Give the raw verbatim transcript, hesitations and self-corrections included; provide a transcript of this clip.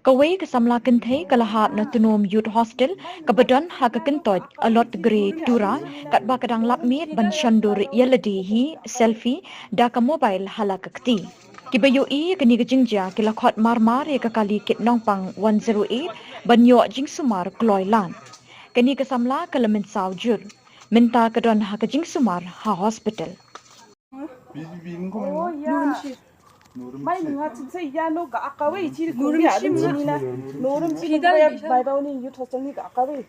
Kawei ka samla kynthei ka la hap na Tunom Youth Hostel kaba don ha ka kyntoit Alot Gre Tura, katba ka dang lap miet ban shon dur ïalade hi selfie da ka mobile ha la ka kti. Kiba ïohi ïa kane ka jingjia ki la khot marmar ïa ka kali kit nongpang one zero eight ban ïoh jingsumar kloi lad. Kane ka samla ka la mynsaw jur. Mynta ka don ha ka jingsumar ha hospital. Mai nunga chin sai ya no ga akawai chi ko ya lim chi ni na. Norum chi da bai bau ni youth hostel ni ga akawai.